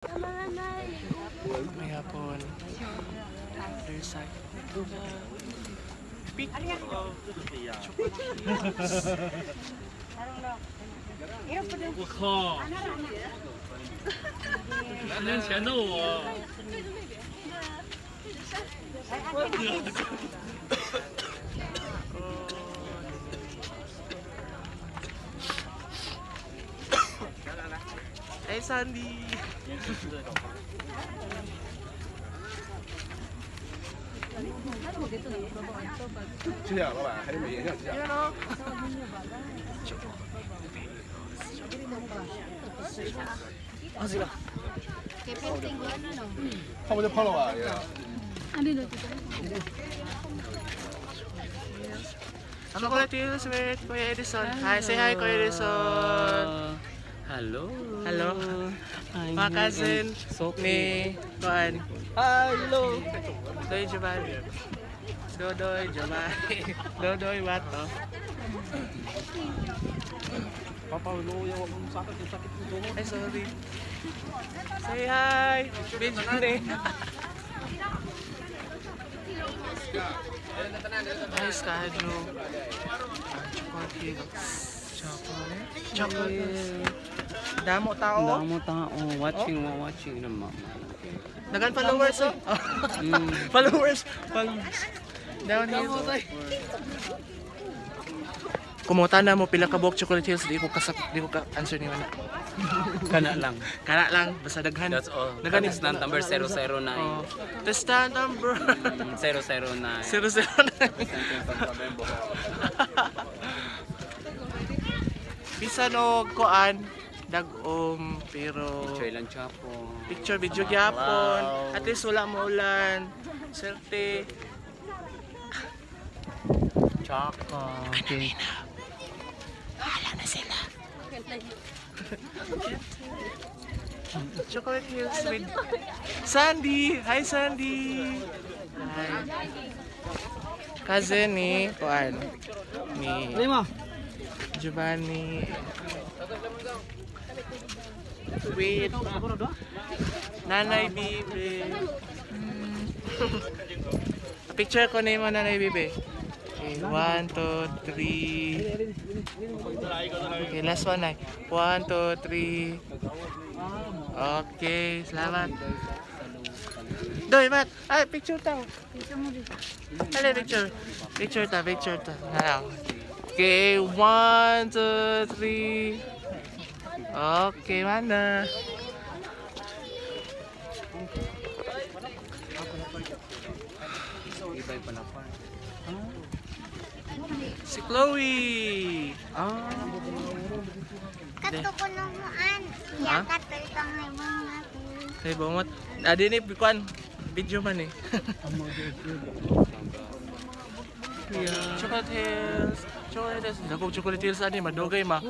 May hapon. There's a peak of Chocolate Hills. 我靠！10年前的我。 Hey, Sandy! 谢谢老板，还是美颜相机啊。他不就胖了吧？也。 Chocolate Hills with Kuya Edison. Hi, say hi, Kuya Edison. Hello. Hello. I'm Mga cousin ni Kuan. Hello. Doy Giovanni. Dodoy Giovanni. Dodoy Wato. Ay, sorry. Say hi. Video ni. Nice kayo. Chocolate Hills. Chocolate. Chocolate Hills. Damo tao. Damo tao. Watching, watching ng mama. Dagan followers, oh. Followers. Followers. Downhill. Kumuta na mo pila ka buok Chocolate Hills, di ko ka answer ni wala. Kana lang. Kana lang basta daghan. That's all. Daghan Contestant number 009. Oh. Contestant number 009. 009. Bisan og kuan dag-om pero Picture lang chapo. Picture video gyapon. At least wala maulan. Swerte. Choco. Okay. Bahala na sila. Chocolate Hills with Sandy. Hi, Sandy. Hi. Cousin ni Kuan. Ni Lima. Giovanni. With Nanay Bibi. Picture ko na yung Nanay Bibi. Okay, one, two, three. Okay, last one ay. One, two, three. Okay, salamat. Doy, Matt. Ay, picture ta. Dali, picture. Picture ta, picture ta. Ano? Okay, one, two, three. Okay, mana? Iba'y pala pa. Si Chloe! Ah. Kato ko nung muan. Ha? Ya kato itong ibang natin. Ay, bumot. Ah, di ni, kuan. Video man eh. Chocolate Hills. Chocolate Hills. Dagog Chocolate Hills ani madugay ma.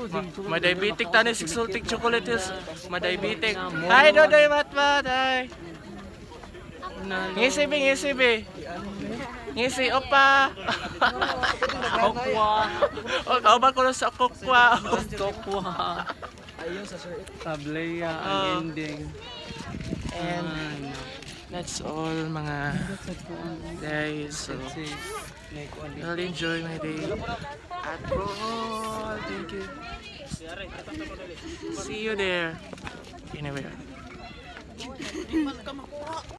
Ma diabetic tani si Exotic Chocolate Hills. Ma diabetic. Hi, Dodoy Matmat. Hi. Ngisi be, ngisi be. Ngisi opa. Kokwa. O kauban ko lang sa kokwa. Kokwa. Tableya Oh. ang ending. And that's all, mga guys. So, I'll enjoy my day at Bohol. Thank you. See you there. Anywhere.